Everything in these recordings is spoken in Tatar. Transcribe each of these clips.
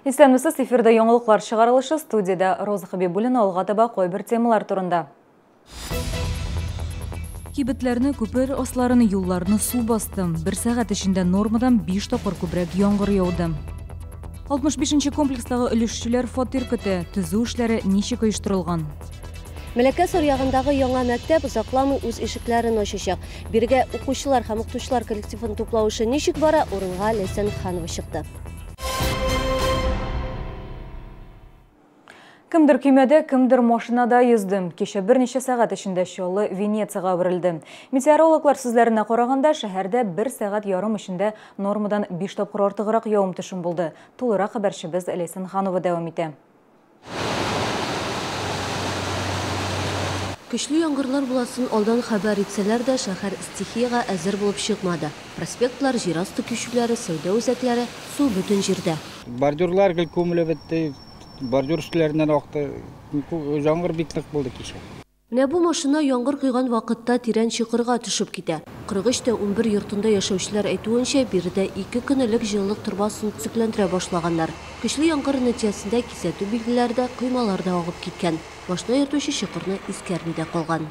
Исәнмесез, эфирда яңалыклар чыгарылышы, студиядә Роза Хабибуллина. Алга таба кайбер темалар турында. Кибетләрне, күпер асларын, юлларны су басты. Бер сәгать эчендә нормадан 5 тапкыр күбрәк яңгыр яуды. 65 комплекстагы өлешчеләр фатир көтә. Төзү эшләре ничек оештырылган? Мәләкәс аръягындагы яңа мәктәп озакламый үз ишекләрен ачачак. Бирегә укучылар һәм укытучылар коллективын туплау эше ничек бара, урынга Ләйсән Ханова чыкты. Кемдер көймәдә, кемдер машинада йөзде. Кичә берничә сәгать эчендә Чаллы Венецияга әверелде. Метеорологлар сүзләренә караганда, шәһәрдә бер сәгать ярым эчендә нормадан 5 тапкыр артыграк явым-төшем булды. Тулырак хәбәрчебез Ләйсән Ханова дәвам итә. Көчле яңгырлар буласын алдан хәбәр итсәләр дә, шәһәр стихиягә әзер булып чыкмады. Проспектлар, җир асты кичүләре, сәүдә үзәкләре, су бөтен җирдә. Бордюрлар гел күмелеп бетте, бордюр өсләреннән акты. Яңгыр бик нык булды кичә. Менә бу машина яңгыр койган вакытта тирән чокырга төшеп китә. 43-11 йортында яшәүчеләр әйтүенчә, биредә 2 көн элек җылылык торбасын төзекләндерә башлаганнар. Көчле яңгыр нәтиҗәсендә кисәтү билгеләре дә, коймалар да агып киткән. Машина йөртүче чокырны искәрми дә калган.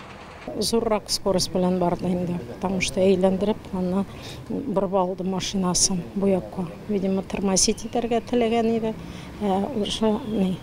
Зуррак скорость белән барды инде, потому что әйләндереп аны борып алды машинасын бу якка. Видимо, тормозить итәргә теләгән иде. Уже ни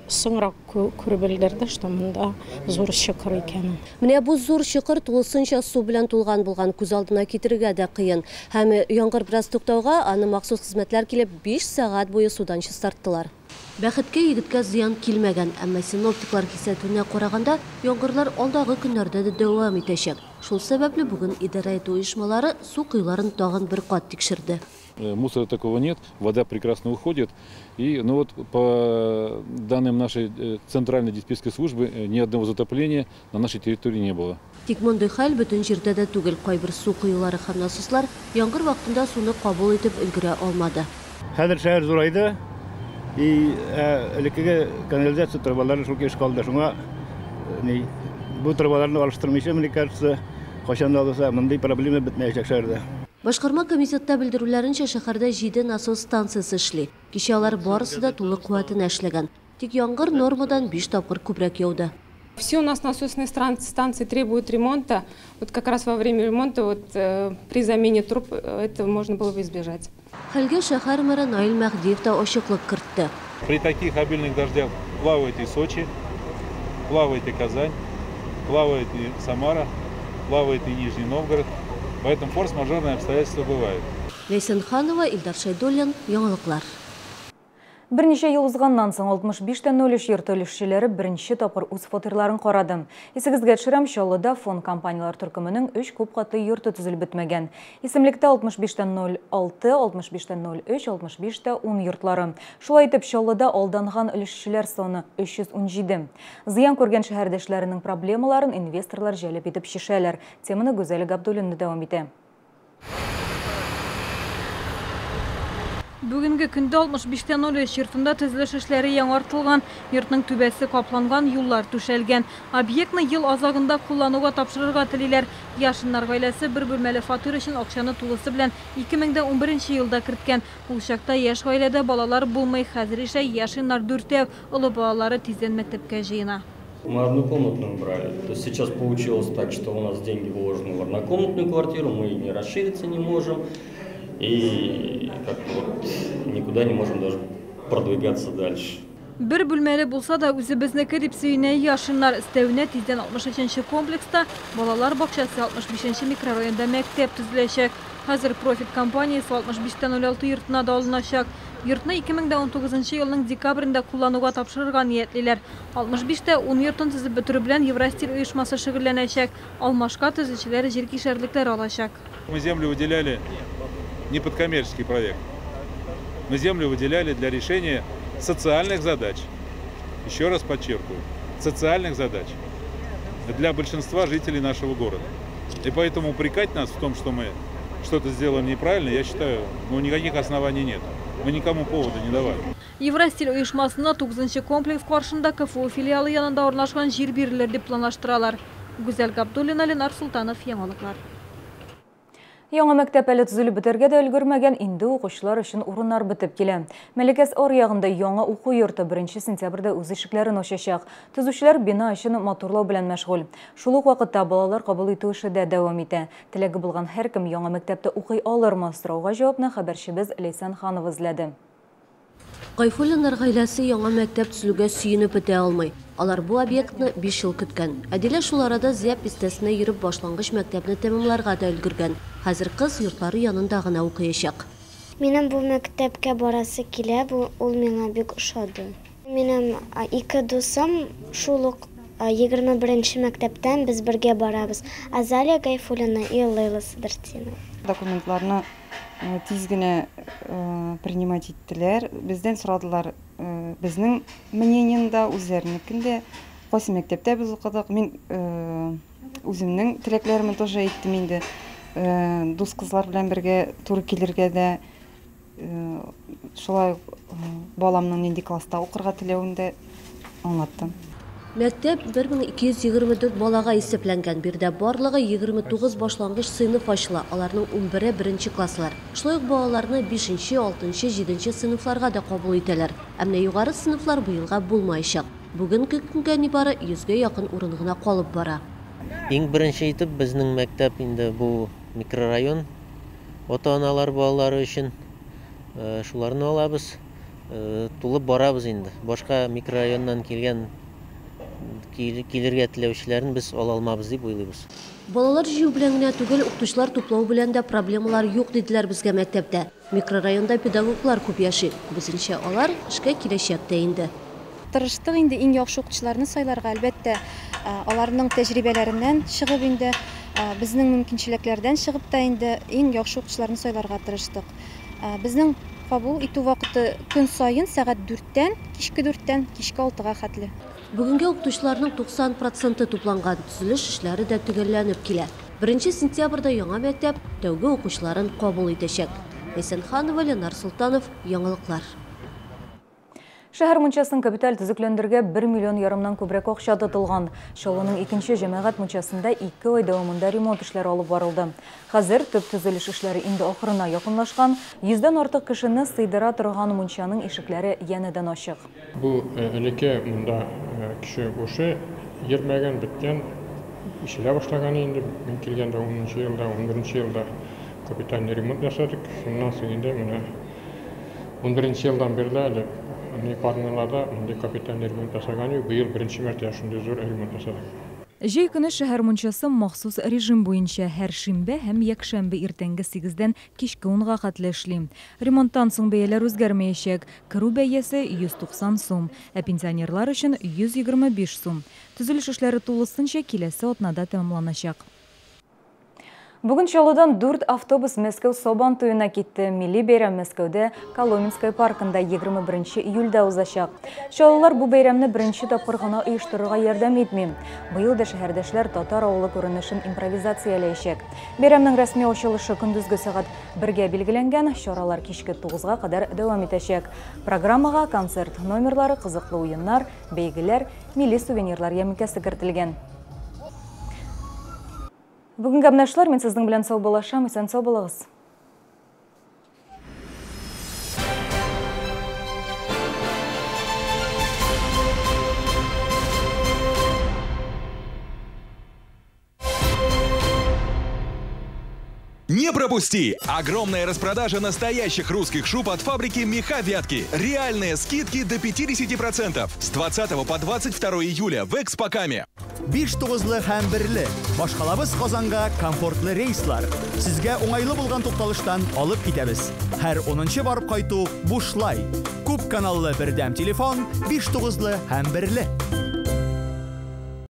соңрак күреп белдерде, что монда зур чокыр икәнен. Менә бу зур чокыр тулысынча су белән тулган булган, күз алдына китерергә дә кыен. Һәм яңгыр бераз туктауга аны махсус хезмәтләр килеп 5 сәгать буе судан чистарттылар. Бәхеткә егеткә зыян килмәгән, әмма синоптиклар кисәтүенә караганда, яңгырлар алдагы көннәрдә дә дәвам итәчәк. Шул сәбәпле бүген идарә итү оешмалары су коеларын тагын бер кат тикшерде. Мусора такого нет, вода прекрасно уходит. И, по данным нашей центральной диспетчерской службы, ни одного затопления на нашей территории не было. Тик мондый хәл бөтен җирдә дә түгел. Кайбер су коелары һәм насослар яңгыр вакытында суны кабул итеп өлгерә алмады. Хәзер шәһәр зурайды. И элеккеге канализация торбалары шул килеш калды. Шуңа бу торбаларны алыштырмыйча, мне кажется, кайчан да булса мондый проблема бетмәячәк шәһәрдә. Башкарма комитетта белдерүләренчә, шәһәрдә 7 насос станциясе эшли. Кичә алар барысы да тулы куәтенә эшләгән. Тик яңгыр нормадан 5 тапкыр күбрәк яуды. Все у нас насосные станции требуют ремонта. Вот как раз во время ремонта, при замене труб, это можно было бы избежать. Хәлгә шәһәр мэры Наил Мәһдиев та ачыклык кертте. При таких обильных дождях плавает и Сочи, плавает и Казань, плавает и Самара, плавает и Нижний Новгород. Поэтому форс-мажорные обстоятельства бывают. Ләйсән Ханова, Илдар Шәйдуллин, Яңалыклар. Берничә ел узганнан соң 65-03 йорт өлешчеләре беренче тапкыр үз фатирларын карады. Исегезгә төшерәм, Чаллыда фон компаниялар төркеменең 3 күп катлы йорты төзелеп бетмәгән. Исемлектә 65-06, 65-03, 65-10 йортлары. Шулай итеп, Чаллыда алданган өлешчеләр саны 317. Зыян күргән шәһәрдәшләренең проблемаларын инвесторлар җәлеп итеп чишәләр. Теманы Гүзәл Габдуллина дәвам итә. Бүгенге көндә 65-03 йортында төзелеш эшләре яңартылган, йортның түбәсе капланган, юллар түшәлгән. Объектны ел азагында куллануга тапшырырга телиләр. Яшиннар гаиләсе бер бүлмәле фатир өчен акчаны тулысы белән 2011 елда керткән. Ул чакта яшь гаиләдә балалар булмый. Хәзер исә Яшиннар дүртәү, олы балалары тиздән мәктәпкә җыена. Мы однокомнатную брали. То есть сейчас получилось так, что у нас деньги вложены в однокомнатную квартиру, мы не расшириться не можем. И как-то никуда не можем даже продвигаться дальше. Бер бүлмәле булса да үзебезнеке дип сөенә Яшиннар. Өстәвенә тиздән 63 комплекста балалар бакчасы, 65 микрорайонда мәктәп төзеләчәк. Хәзер Профит компаниясе 65-06 йортына да алыначак. Йортны 2019 елның декабрендә куллануга тапшырырга ниятлиләр. 65-10 йортын төзеп бетерү белән Евростиль оешмасы шөгыльләнәчәк. Алмашка төзүчеләр җир кишәрлекләр алачак. Мы землю выделяли не под коммерческий проект. Мы землю выделяли для решения социальных задач. Еще раз подчеркиваю, социальных задач для большинства жителей нашего города. И поэтому упрекать нас в том, что мы что-то сделаем неправильно, я считаю, никаких оснований нет. Мы никому повода не давали. Евростиль оешмасына 9 комплекс каршында КФУ филиалы янында урнашкан җир бирелер дип планлаштыралар. Гүзәл Габдуллина, Ленар Султанов, Яңалыклар. Яңа мәктәп әле төзелеп бетәргә дә өлгермәгән, инде укучылар өчен урыннар бетеп килә. Мәләкәс аръягында яңа уку йорты 1 сентябрьдә үз ишекләрен ачачак. Төзүчеләр бина эчен матурлау белән мәшгуль. Шул ук вакытта балалар кабул итү эше дә дәвам итә. Теләге булган һәркем яңа мәктәптә укый алырмы? Сорауга җавапны хәбәрчебез Ләйсән Ханова эзләде. Гайфуллиннар гаиләсе яңа мәктәп төзелүгә сөенеп бетә алмый. Алар бу объектны 5 ел көткән. Әдилә шул арада Зяб бистәсенә йөреп башлангыч мәктәпне тәмамларга да өлгергән. Хәзер кыз йортлары янында гына укыячак. Минем бу мәктәпкә барасы килә, бу ул миңа бик ошады. Минем ике дусым шул ук 21 мәктәптән без бергә барабыз. Азалия Гайфуллина и Лейла Садретдинова. Документларны тиз генә принимать иттеләр. Бездән сорадылар безнең мнениене дә, үзләренекен дә. Кайсы мәктәптә без укыдык. Мин үземнең теләкләремне тоже әйттем инде. Дус кызлар белән бергә туры килергә дә, шулай баламның нинди класста укырга теләвен дә аңлаттым. Мәктәп 1224 балага исәпләнгән. Биредә барлыгы 29 башлангыч сыйныф ачыла. Аларның 11-е беренче класслар. Шулай ук балаларны 5-нче, 6-нчы, 7-нче сыйныфларга да кабул итәләр. Ә менә югары сыйныфлар быелга булмаячак. Бүгенге көнгә нибары 100гә якын урын гына калып бара. Иң беренче итеп безнең мәктәп инде бу микрорайон ата-аналар балалары өчен шуларны алабыз. Тулып барабыз инде. Башка микрорайоннан килгән килергә теләүчеләрен без ала алмабыз дип уйлыйбыз. Балалар җыю белән генә түгел, укытучылар туплау белән дә проблемалар юк диделәр безгә мәктәптә. Микрорайонда педагоглар күп яши. Күбесенчә алар эшкә киләчәк тә инде. Тырыштык инде иң яхшы укытучыларны сайларга, әлбәттә, аларның тәҗрибәләреннән чыгып инде, безнең мөмкинчелекләрдән чыгып та инде иң яхшы укытучыларны сайларга тырыштык. Безнең кабул итү вакыты көн саен сәгать 4-тән, кичке 4-тән, кичке 6-га хәтле. Бүгенге укытучыларның 90% тупланган, төзелеш эшләре дә төгәлләнеп килә. 1 сентябрьдә яңа мәктәп тәүге укучыларын кабул итәчәк. Ләйсән Ханова, Ленар Солтанов, Яңалыклар. Шәһәр мунчасын капиталь төзекләндерергә 1,5 миллион күбрәк акча тотылган. Чаллының икенче җәмәгать мунчасында 2 ай дәвамында ремонт эшләре алып барылды. Хәзер төп төзелеш эшләре инде ахырына якынлашкан. 100дән артык кешене сыйдыра торган мунчаның ишекләре янәдән ачык. Бу элекке монда кеше бушы йөрмәгән, беткән, ишелә башлаган инде. Мин килгәндә 10 елда, 11 елда капитальный ремонт ясадык. Шуннан соң инде менә 11 елдан бирле әле парныларда мондый капитальный ремонт ясаган юк. Быел беренче мәртәбә шундый зур ремонт ясадык. Җәй көне шәһәр мунчасы махсус режим буенча һәр шимбә һәм якшәмбе иртәнге 8-дән кичке 10-га хәтле эшли. Ремонттан соң бәяләр үзгәрмәячәк. Керү бәясе 190 сум, ә пенсионерлар өчен 125 сум. Төзелеш эшләре тулысынча киләсе атнада тәмамланачак. Бүген Чаллыдан 4 автобус Мәскәү Сабан туена китте. Милли бәйрәм Мәскәүдә Коломенская паркында 21 июльдә узачак. Чаллылар бу бәйрәмне беренче тапкыр гына оештырырга ярдәм итми. Быел да шәһәрдәшләр татар авылы күренешен импровизацияләячәк. Бәйрәмнең рәсми ачылышы көндезге сәгать 1-гә билгеләнгән, чаралар кичке 9-га кадәр дәвам итәчәк. Программага концерт номерлары, кызыклы уеннар, бәйгеләр, милли сувенирлар ярминкәсе кертелгән. Бүгенге менә мин сезнең белән саубуллашам, исән сау булыгыз. Не пропусти! Огромная распродажа настоящих русских шуб от фабрики «Меха Вятки». Реальные скидки до 50%. С 20 по 22 июля в Экспокаме. 5 тугызлы һәм берле. Башкалабыз Казанга комфортлы рейслар. Сезгә уңайлы булган тукталыштан алып китәбез. Һәр 10-нчы барып кайту бушлай. Күп каналлы бердәм телефон 5 тугызлы һәм берле.